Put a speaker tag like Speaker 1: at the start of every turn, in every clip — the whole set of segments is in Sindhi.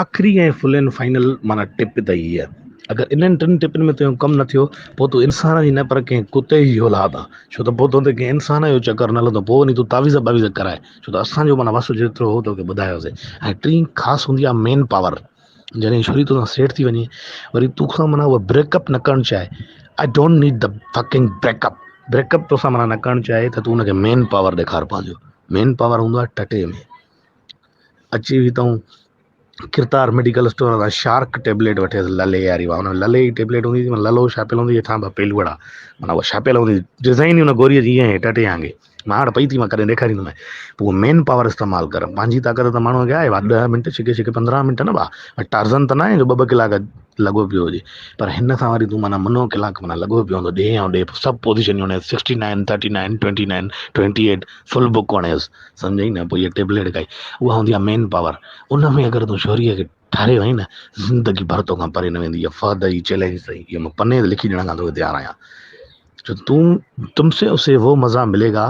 Speaker 1: آخري ۽ فل اينڊ فائنل معنيٰ ٽپ اٿئي هيء. اگر انهن ٽن ٽپن ۾ تنهنجو ڪم نه ٿيو، پوء تون انسان جي نه پر ڪنهن ڪتي جي اولاد آن. ڇو ته پوء تو تي ڪنهن انسان جو چڪر نه هلندو، پوء وڃي تون تعويذ ٻاويذ ڪرائي. ڇو ته اسان جو معنيٰ وس جيترو هو توکي ٻڌايوسين. ۽ ٽين خاص هوندي آهي مين پاور. جڏهن ڇوري توسان سيٽ ٿي وڃي، وري توکان معنيٰ اها بريڪ اپ نه ڪرڻ چاهي. I don't need the fucking break up. Break up توسان معنيٰ نه ڪرڻ چاهي ته تون ان کي مين پاور ڏيکار پنهنجو. مين پاور هوندو آهي ٽٽي ۾. اچي وي تون ڪرتار ميڊيڪل اسٽور تان شارڪ ٽيبليٽ وٺيس للي واري واهه ان للي جي ٽيبليٽ هوندي هئي للو ڇاپيل هوندي هيٺان ٻه پيلوڙا معنيٰ اها ڇاپيل هوندي ڊزائن ئي ان گوريء جي ائين ٽٽي آنگي مان وٽ پئي ٿي مان ڪڏهن ڏيکاريندومانء پوء مين پاور استعمال ڪر پنهنجي طاقت ته ماڻهوء کي آهي ڀا ڏهه منٽ ڇڪي ڇڪي 15 منٽ نه ڀا ٽارزن ته ناهي جو ٻه ٻه ڪلاڪ لڳو پيو هجي پر هن سان وري تون معنيٰ منو ڪلاڪ معنيٰ لڳو پيو هوندو ڏي ۽ ڏي سڀ پوزيشن وڻيس 69 39 29 28 فل بڪ وڻيس سمجهئي نه پوء اها ٽيبليٽ کائي اها هوندي آهي مين پاور ان ۾ اگر تون ڇوريء کي ٺاري وئين نه زندگي ڀر توکان پري نه ويندي اها فهد جي چئلينج اٿئي اها مان پني تي لکي ڏيڻ کان توکي تيار آهيان جو تون تم سي اسي وو مزا ملي گا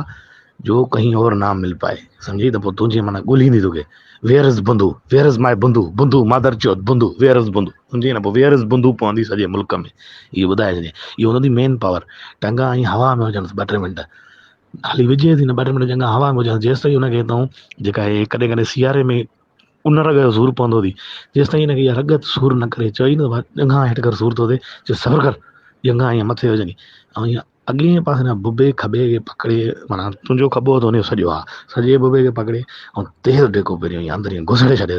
Speaker 1: جو ڪهين اور نا مل پائي سمجهئي ته پوء تنهنجي معنيٰ ڳولهيندي توکي ويئر از بندو ويئر از مائي بندو بندو مادر چوت بندو ويئر از بندو سمجهئي نه پوء ويئر از بندو پوندي سڄي ملڪ ۾ اهو ٻڌائي ڇڏيائين اهو هوندي مين پاور ٽنگا ائين هوا ۾ هجنس ٻه ٽي منٽ هلي وجهي ٿي نه ٻه ٽي منٽ ڄنگا هوا ۾ هجن جيستائين ان کي تون جيڪا هي ڪڏهن ڪڏهن سياري ۾ ان رڳ جو سور پوندو ٿي جيستائين ان کي اها رڳ سور نه ڪري چئي نه ڀاء ڄنگا هيٺ ڪر سور ٿو ٿئي چي صبر ڪر ڄنگا ائين مٿي هجن ۽ ائين اڳئين پاسي نه ببي کٻي کي پڪڙي معنيٰ تنهنجو کٻو ته ان جو سڄو آ سڄي ببي کي پڪڙي ۽ تيز ڊيڪو پهريون ائين اندر ائين گهسڙي ڇڏي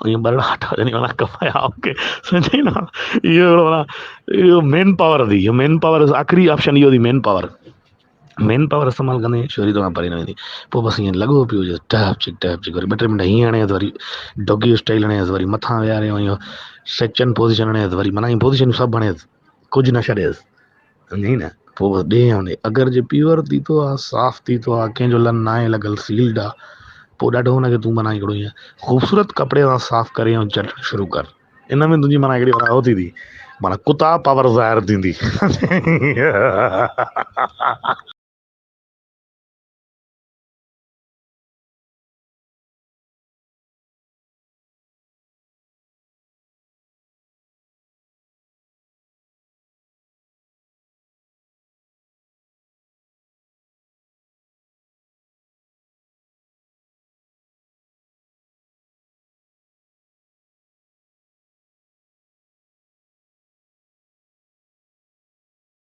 Speaker 1: ائين ٻرڙاٽ هجن معنيٰ ڪپايا اوڪي سمجهي نه اهو هڪڙو معنيٰ اهو مين پاور اٿئي اهو مين پاور آخري آپشن اهو اٿئي مين پاور مين پاور استعمال ڪندي ڇوري توکان پري نه ويندي پوء بس ائين لڳو پيو هجي ٽهپ چڪ ٽهپ چڪ وري ٻه ٽي منٽ هيئن هڻيس وري ڊوگي اسٽائل هڻيس وري مٿان ويهاري ائين سيڪشن پوزيشن هڻيس وري معنيٰ ائين پوزيشن سڀ هڻيس ڪجهه نه ڇڏيس سمجهئي نه پوء بس ڏي ۽ ڏي اگر جي پيور تيتو آ صاف تيتو آ ڪنهن جو لن ناهي لڳل سيلڊ آ پوء ڏاڍو ان کي تون معنيٰ هڪڙو ائين خوبصورت ڪپڙي سان صاف ڪري ۽ چٽڻ شروع ڪر ان ۾ تنهنجي معنيٰ هڪڙي معنيٰ هو ٿيندي معنيٰ ڪتا پاور ظاهر ٿيندي.